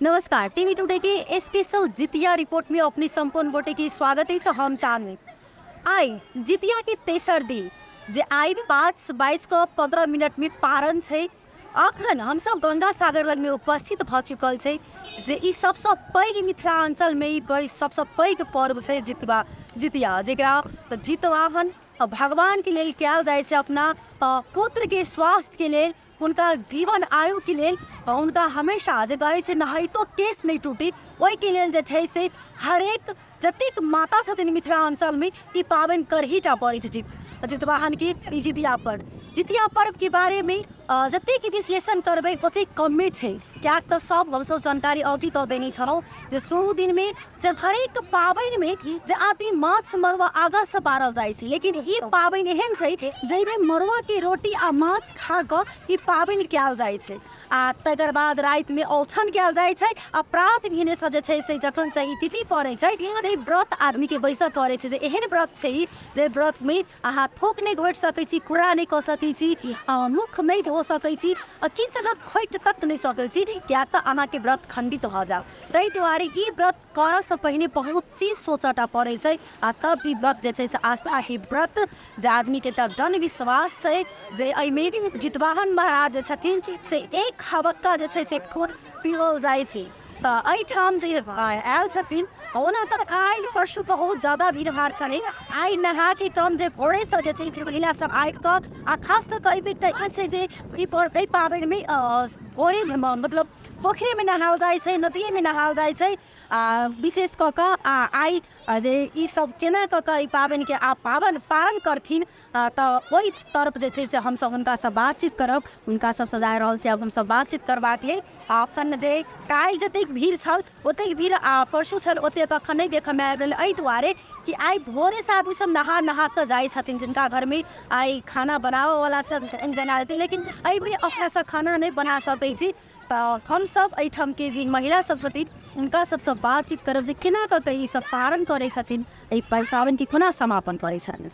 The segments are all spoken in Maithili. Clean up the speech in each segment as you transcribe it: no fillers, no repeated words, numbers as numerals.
नमस्कार, टीवी टुडे के स्पेशल जितिया रिपोर्ट में अपने संपूर्ण गोटे के स्वागत है। हम चांदनी। आई जितिया के तेसर दिन जे आई 5 बाईस के 15 मिनट में पारण छै। अखन हम सब गंगा सागर लग में उपस्थित भ चुकल छै जे ई सबसँ पैघ मिथिलांचल में ई सबसँ पैघ पर्व छै जितिया, जेकरा जितवाहन भगवान के लेल कयल जाइ छै, अपना पुत्र के स्वास्थ्य के लेल, हुनका जीवन आयुके लेल, हुनका हमेशा जे कहै छै नहाइतो केश नहि टूटी, ओहिके लेल जे छै से हरेक जतेक माता छथिन मिथिलाञ्चलमे ई पाबनि करही टा पड़ै छै जितवाहनके ई जितिया पर्व। जितिया पर्वके बारेमे जतेक विश्लेषण करबै ओतेक कमे छै, किएक तऽ सब हमसब जानकारी अभी दऽ देने छलहुँ जे शुरू दिनमे जे हरेक पाबनिमे जे आदमी माछ मरुआ आगाँसँ बारल जाइ छै, लेकिन ई पाबनि एहन छै जाहिमे मरुआके रोटी आ माछ खा कऽ ई पाबनि कयल जाइ छै। आ तकर बाद रातिमे औछन कयल जाइ छै आ प्रात भेनेसँ जे छै से जखन से ई तिथि पड़ै छै तऽ ई व्रत आदमीके बैसऽ पड़ै छै, जे एहन व्रत छै ई जे व्रतमे अहाँ थूक नहि घोटि सकै छी, कुर्रा नहि कऽ सकै छी, मुख नहि धो सकै छी, आ किछु अहाँ खोटि तक नहि सकै छी, किएक तऽ अहाँके व्रत खण्डित भऽ जायत। ताहि दुआरे ई व्रत करऽसँ पहिने बहुत चीज सोचऽ टा पड़ै छै आ तब ई व्रत जे छै से आस्थाके व्रत जे आदमीके एकटा जनविश्वास छै जे एहिमे जितवाहन महाराज जे छथिन से एक हबक्का जे छै से खून पिओल जाइ छै। तऽ एहिठाम जे आयल छथिन, ओना तऽ काल्हि परसू बहुत ज्यादा भीड़ भाड़ छलै, आइ नहाके क्रम जे भोरेसँ जे छै से महिला सब आबि कऽ आ खास कऽ कऽ एहिमे एकटा ई छै जे ई पर्व एहि पाबनिमे भोरे मतलब पोखरिमे नहाओल जाइ छै, नदिएमे नहाओल जाइ छै। आ विशेष कऽ कऽ आ आइ जे ई सब केना कऽ कऽ ई पाबनिके आब पाबनि पारण करथिन तऽ ओहि तरफ जे छै से हमसब हुनकासँ बातचीत करब। हुनका सबसँ जा रहल छी आब हमसब बातचीत करबाक लेल। आ अखन जे काल्हि जतेक भीड़ छल ओतेक भीड़ आ परसू छल ओतेक अखन नहि देखऽमे आबि रहल, एहि दुआरे कि आइ भोरेसँ आदमी सब नहा नहा कऽ जाइ छथिन। जिनका घरमे आइ खाना बनाबऽवला सब बना देथिन, लेकिन एहिबेर अपनासँ खाना नहि बना सकै छी। तऽ हमसब एहिठामके जे महिला सब छथिन हुनका सबसँ बातचीत करब जे केना कऽ कऽ ई सब पारण करै छथिन, एहि पाबनिके कोना समापन करै छथिन।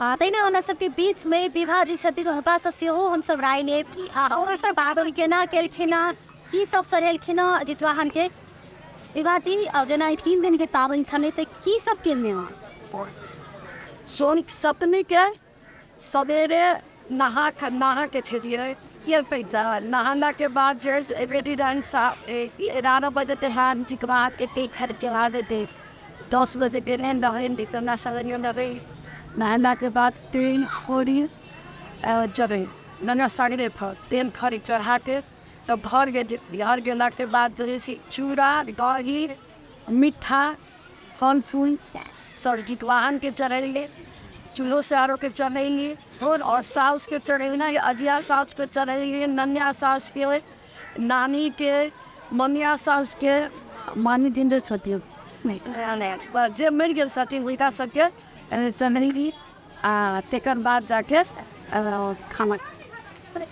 आ तहिना हमरा सबके बीचमे विभा जी छथिन, हुनकासँ सेहो हमसब राय लेब आ ओ सब पाबनि केना केलखिन हँ, की सब चढ़ेलखिन हँ जितवाहनके। विभा जी, जेना ई 3 दिनके पाबनि छलै तऽ की सब केलियै हँ? सोन सप्तमीके सवेरे नहा खा नहा के खेलियै ये पैसा नहाला के बाद जे है से रेडी रहन 11 बजे त्योहार जितवाहन के घर चढ़ा देते, 10 बजे के रहन रहै। नहेला के बाद तेल खोरी जरै नया साड़ी पर तेल खरी चढ़ा के तब घर गेली। घर गेला के बाद जे है से चूड़ा दही मिठ्ठा फल फूल सब जितवाहन के चढ़ेली, चूल्हो सारो के चढ़ेली और साउस के चढ़ेली, अजिया साउस के चढ़ेली, ननिया साउस के, नानी के, ममिया साउस के, मामी जिन्दे छथिन जे मरि गेल छथिन हुनका सबके चढ़ेली आ तकर बाद जाके खाना।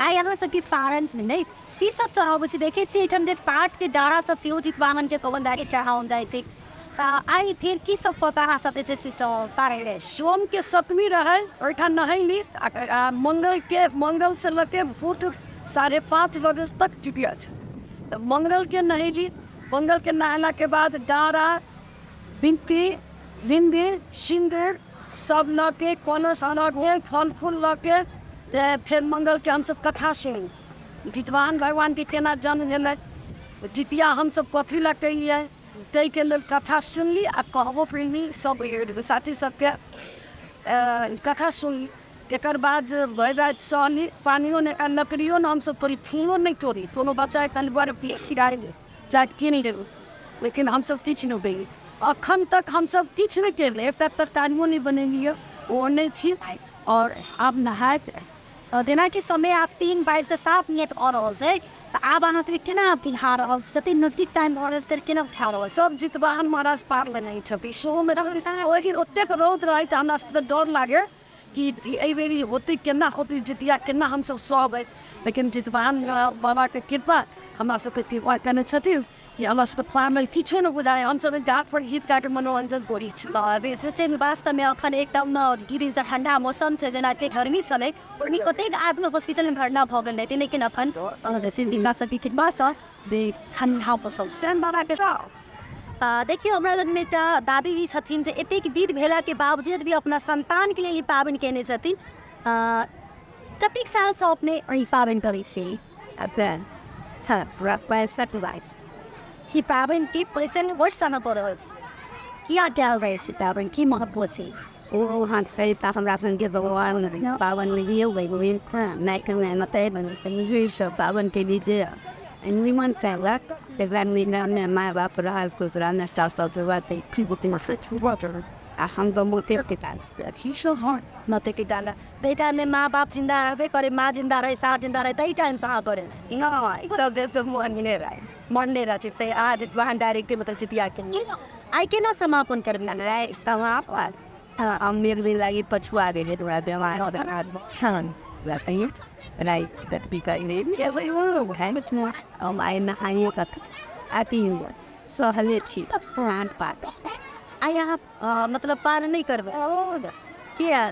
आइ अहाँ सबके पारण छै ने, की सब चढ़ाबै छी? देखै छियै एहिठाम जे पाठके डारा सब सेहो जितवाहनके कहल जाइ छै, चढ़ाओल जाइ छै। तऽ आइ फेर की सब कऽ कऽ अहाँ सब जे छै से सब पारण? सोमके सप्तमी रहै, ओहिठाम नहैली आ मंगलके मंगल से लऽ के बुध 5:30 बजे तक जितिया छै। तऽ मंगलके नहैली, मंगलके नहेलाके बाद डारा बिनती बिन्दी सिन्दूर सब लऽ के कलश लऽ के फल फूल लऽ के तऽ फेर मंगलके हमसब कथा सुनली। जितवाहन भगवानके केना जन्म भेलै, जितिया हमसब कथी लए केलियै, ताहिके लेल कथा सुनली आ कहबो केली सब साथी सबके कथा सुनली। तकर बाद जे भरि राति सहली, पानियो नहि आ लकड़ियो नहि हमसब तोड़ी, फूलो नहि तोड़ी। कोनो बच्चा कनि बड़ खिराइ चाहे कीन लेबै, लेकिन हमसब किछु नहि केलियै। अखन तक हमसब किछु नहि केलियै, एकटा तरकारियो नहि बनेलियै, ओ नहि छी। आओर आब नहायब। जेनाकि समय आब 3 बाजि कऽ 7 मिनट भऽ रहल छै, तऽ आब अहाँ सबके केना बुझा रहल छै? जतेक नजदीक टाइम भऽ रहल छै ततेक केना बुझा रहल छै? सब जितवाहन महाराज पार लगेने छथिन। सेहोमे ओहि दिन ओतेक रौद रहै तऽ हमरा सबके डर लागै कि एहि बेर होतै केना होतै जितिया, केना हमसब सहबै। लेकिन जितवाहन बाबाके कृपा हमरा सबके कृपा केने छथिन कि हमरा सबके पारमे किछो नहि बुझाइ, हमसब घाट पर गीत गाके मनोरञ्जन करै छी। जे छै वास्तवमे अखन एकदम गिरिसँ ठण्डा मौसम छै, जेनाकि गर्मी छलै ओहिमे कतेक आदमी हॉस्पिटलमे भरना भऽ गेल रहै, लेकिन अखन जे छै हिनका सबके कृपासँ जे ठण्डा पसन्द देखियौ, हमरा लगमे एकटा दादीजी छथिन जे एतेक विध भेलाके बावजूद भी अपना सन्तानके लेल ई पाबनि कयने छथिन। कतेक सालसँ अपने ई पाबनि करै छियै? अच्छा, पूरा 65 वर्ष। ई पाबनिके 65 वर्षसँ कऽ रहल छी। किया कयल जाइ छै पाबनि? की महत्व छै? ओ वहाँ से तऽ हमरा संगे भगवान पाबनि सब पाबनि के लीजिए निमन से तकरा माय बाप रहल, ससुरा सास ससुर, आ हम तऽ मोते पिता। नते के डाला ताहि टाइममे माँ बाप जिन्दा रहबे करे, माँ जिन्दा रहे, सास जिन्दा रहे, ताहि टाइमसँ अहाँ करै छी? नहि, सब देश मरने रहै। मरने रहथिन से अहाँ जे वहाँ डायरेक्टे मतलब जितिया के आइ केना समापन करबै? समापन हम एक दिन लागि पछुआ गेलै, थोड़ा बेमार। हाँ, हम आइ नहाइए अथी सहले छी पुरान पात। आइ अहाँ मतलब पार नहि करबै? किया?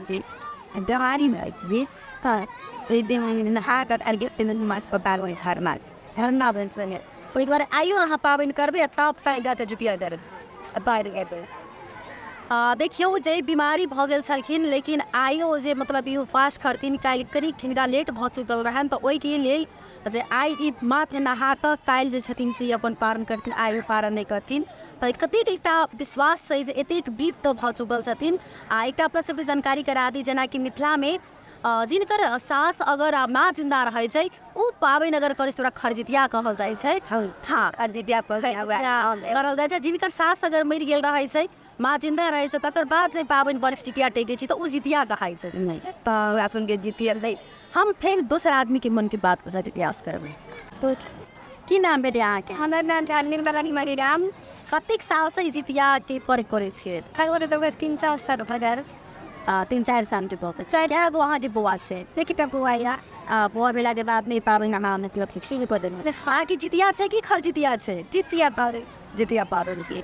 बेमारी मे। हँ। दिन नहा कर अस्पताल हरना। हरना बनि सके, ओहि दुआरे आइयो अहाँ पाबनि करबै आ तब साँझ दऽ कऽ जितिया करबै, बाढ़ि एबै। देखियौ, जे बीमारी भऽ गेल छलखिन, लेकिन आइयो जे मतलब ई उपवास करथिन। काल्हि कनिक हिनका लेट भऽ चुकल रहनि, तऽ ओहिके लेल जे आइ ई मात्र नहा कऽ काल्हि जे छथिन से ई अपन पारण करथिन, आइ ओ पारण नहि करथिन। तऽ कतेक एकटा विश्वास छै जे एतेक वृद्ध तऽ भऽ चुकल छथिन। आ एकटा अपना सबके जानकारी करा दी, जेनाकि मिथिलामे जिनकर सास अगर आ माँ जिन्दा रहै छै, ओ पाबनि अगर करै छै तऽ ओकरा खरजितिया कहल जाइ छै। हँ, खरजितिया करल जाइ छै। जिनकर सास अगर मरि गेल रहै छै, माँ जिन्दा रहै छै, तकर बाद जे पाबनि बड़ जितिया टेकै छी तऽ ओ जितिया कहाइ छै। तऽ हमरा सुनके जितिया नहि। हम फेर दोसर आदमीके मनके बात बुझऽके प्रयास करबै। की नाम भेलै अहाँके? हमर नाम भेल निर्मला मणिराम। कतेक सालसँ ई जितियाके पर्व करै छियै? 3-4 साल भऽ गेल। 3-4 सालके भऽ गेल। चारि गो अहाँके बौआ छै? एकटा बौआ यऽ। बौआ भेलाके बाद नहि पाबनि अहाँ मतलब शुरू कऽ देलहुँ? अहाँके जितिया छै कि खरजितिया छै? जितिया पाबनि। जितिया पाबनि छै।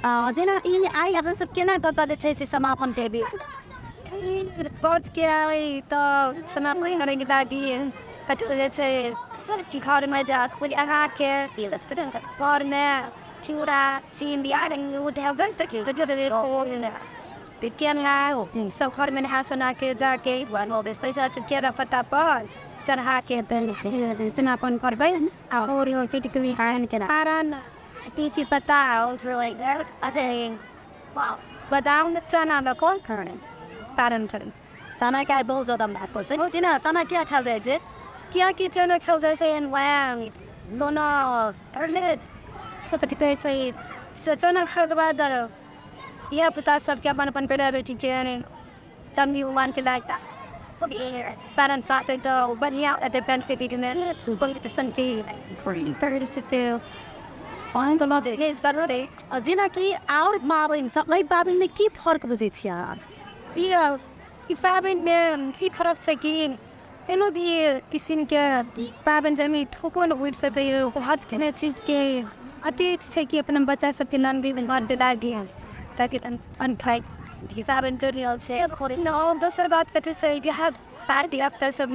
जेना ई आइ अहाँ सब केना कऽ कऽ जे छै से समापन करबै? व्रत के तऽ समापन करैके लागी कथी कहै छै, घरमे जा अहाँके घरमे चूड़ा चीनी केला सब घरमे नहा सोना के जाके पैसा केरा पत्ता पर चढ़ा के समापन करबै। आओर पारन तुलसी पत्ता, बादाम, चना लऽ कऽ पारन करै। चनाके आइ बहुत ज्यादा महत्व छै। जेना चना किया खायल जाइ छै? कियाकि चना खायल जाइ छै, वएह दोनो कथी कहै छै से चना खायके बाद धियापुता सबके अपन अपन बेटा बेटीके तब उमानके लागि पारन साथ तऽ बढ़िआँ हेतै। जेनाकि आओर पाबनिसँ एहि पाबनिमे की फर्क बुझै छियै अहाँ? ई पाबनिमे ई फरक छै कि कोनो भी किसिमके पाबनि जाहिमे थूको नहि उड़ि सकैए, हर कोनो चीजके अथी छै कि अपना बच्चा सबके नाम भी बड्ड लागि ताकि अनखाइ पाबनि करि रहल छै। आओर दोसर बात कथी छै, इएह धियापुता सब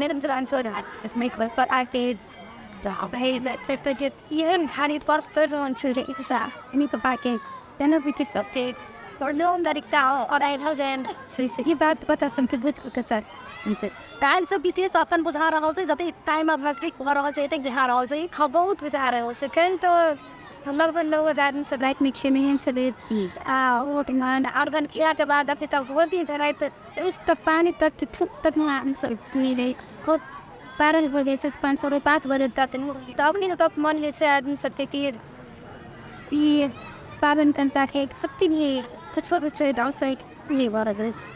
आके एहन भारी पर्व करि रहल छै पाके तेना भी सबके से ई बात बच्चा सबके बुझऽके चाही। काल्हिसँ विशेष अखन बुझा रहल छै, जतेक टाइम आब नजदीक भऽ रहल छै एतेक बुझा रहल छै। हँ, बहुत बुझा रहल छै। काल्हि तऽ लगभग 9 आदमी सब रातिमे खेनहे छलै आ ओ अर्घन खेलाके बाद अभी तक बहुत दिन राति उस तऽ पानी तक थूक तक हमसब पी रही। बहुत 12 बजे से 5 5:30 बजे तक तऽ अखन तक मन होइ छै आदमी सबके कि ई पाबनि करताके कते भी कुछो भी छै नहि भऽ रहल छै।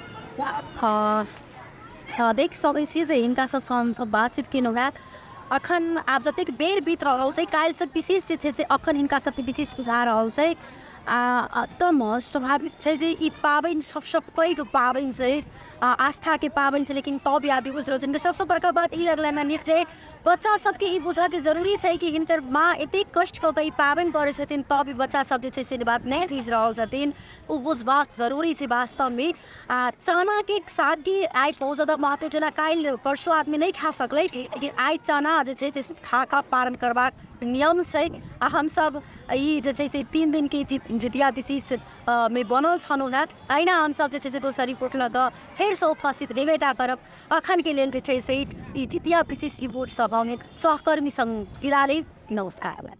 हँ हँ, देख सकै छी जे हिनका सबसँ हमसब बातचीत केलहुँ हेँ। अखन आब जतेक बेर बीत रहल छै, काल्हिसँ विशेष जे छै से अखन हिनका सबके विशेष बुझा रहल छै। आ एकदम स्वाभाविक छै जे ई पाबनि सबसँ पैघ पाबनि छै, आ आस्थाके पाबनि छै, लेकिन तब आदमी बुझि रहल छै। हिनकर सबसँ बड़का बात ई लगलनि हँ नीक जे बच्चा सबके ई बुझऽके जरूरी छै कि हिनकर माँ एतेक कष्ट कऽ कऽ ई पाबनि करै छथिन, तब ई बच्चा सब जे छै से बात नहि बुझि रहल छथिन। ओ बुझबाक जरूरी छै वास्तवमे। आ चनाके सागके आइ बहुत ज्यादा महत्व, जेना काल्हि परसू आदमी नहि खा सकलै, लेकिन आइ चना जे छै से खा कऽ पारण करबाक नियम छै। आ हमसब ई जे छै से 3 दिनके जितिया विशेष मे बनल छलहुँ हेँ। अहिना हमसब जे छै से दोसर रिपोर्ट लऽ कऽ फेरसँ उपस्थित हेबेटा करब। अखनके लेल जे छै से ई जितिया विशेष रिपोर्टसँ हम सहकर्मी सङ्ग विदा लेब। नमस्कार।